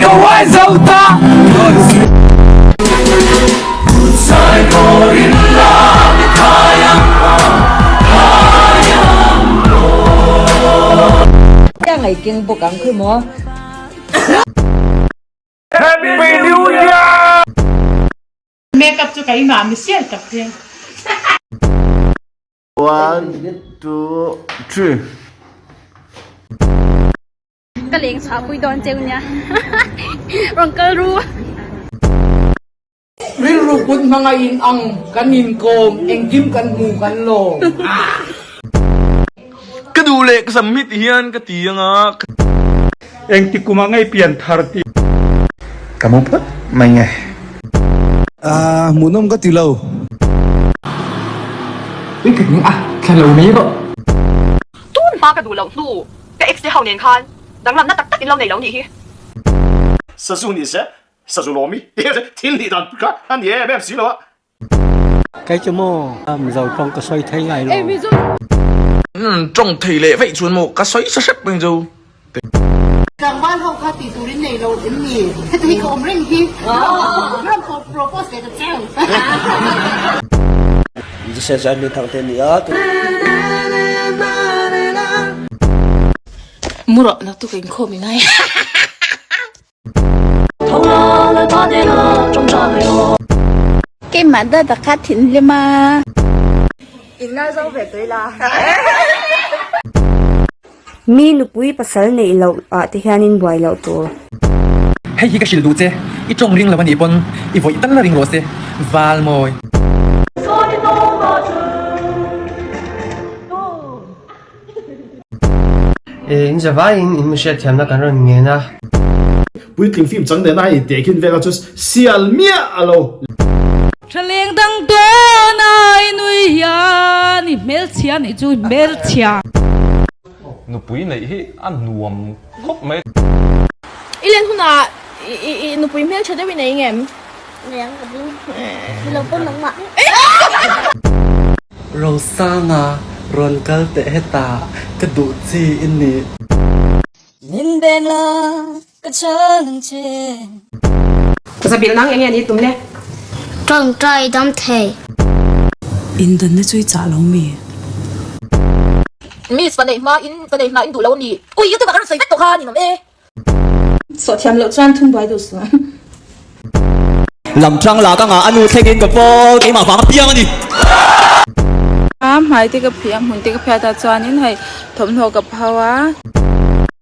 Ka uai zo ta. Ka ngaih keng bawk ang khi maw. Happy New Year! Makeup chu keimah mi sial tak che. One, two, three. Ka leng chhuah pui dawn cheu nia. Rawn kal ru. Rilru kut hmanga in ang kan inkawm engkim kan hmu kan lawm. Ka duh leh ka sam hi ti hian ka ti anga. Engti kum ah ngei pian thar tih. Ka mu phawt mai nge. Ahh hmuhnawm ka ti lo. Ui ka ning a, thla lo mai rawh. Tun hma ka duh loh hnu ka ex te ho nen khan danglamna tak tak in lo nei lo nih hi. Sazu ni se, sazu lawmi thil nih dan kha a ni em em si lo a. Kei chu maw Mizo tawng ka sawi thei ngai lo. Tawng thei leh veih chuan maw ka sawi sa hrep mai chu. Tlangval ho kha tih turin nei lo em ni? Heti hi ka awm reng hi. Ram propose leh ta cheu. Mu rawh naktuk inkhawm i ngai. Keimah dada kha thinhlim a. In ngai zo ve tui la. Mi nupui pasal neih loh ah te hianin buai loh tur. Hei hi ka hrilh duh che, i tawng ring lo a nih pawn i vawih tal la ring rawh se, val mawi. In zavaiin in mihriat thiamna kan rawn ngen a. Puitling film chang nena hei tehkhin vela chu sial miah a lo. Thaleng dang dawn ai nui hian i hmelchhia nih chu i hmelchhia. Nupui neih hi a nuam khawp mai. I len hunah i nupui hmeltha deuh i nei ngem? Nei ang ka ding. Ni lo pawn nangmah. Rosanga rawn kal teh hetah ka duh chi i ni. Min beng la ka chhang ang che. Zabil nang enge ni tum le? Tawngtai dam thei. Indanna chu i chah lo mi? Miss va neih hma in va neih hma in duh lo a mi? Ui youtube ah ka rawn sawi vek tawh kha ni awm e. Sawhthiam loh chuan thun buai duh suh. Lam tang la ka ngah a nu thleng in ka pawl keimah vang apiang a ni. A hmai te ka phih a hmun te ka phiat a chuanin hei thawmhnaw ka pho a.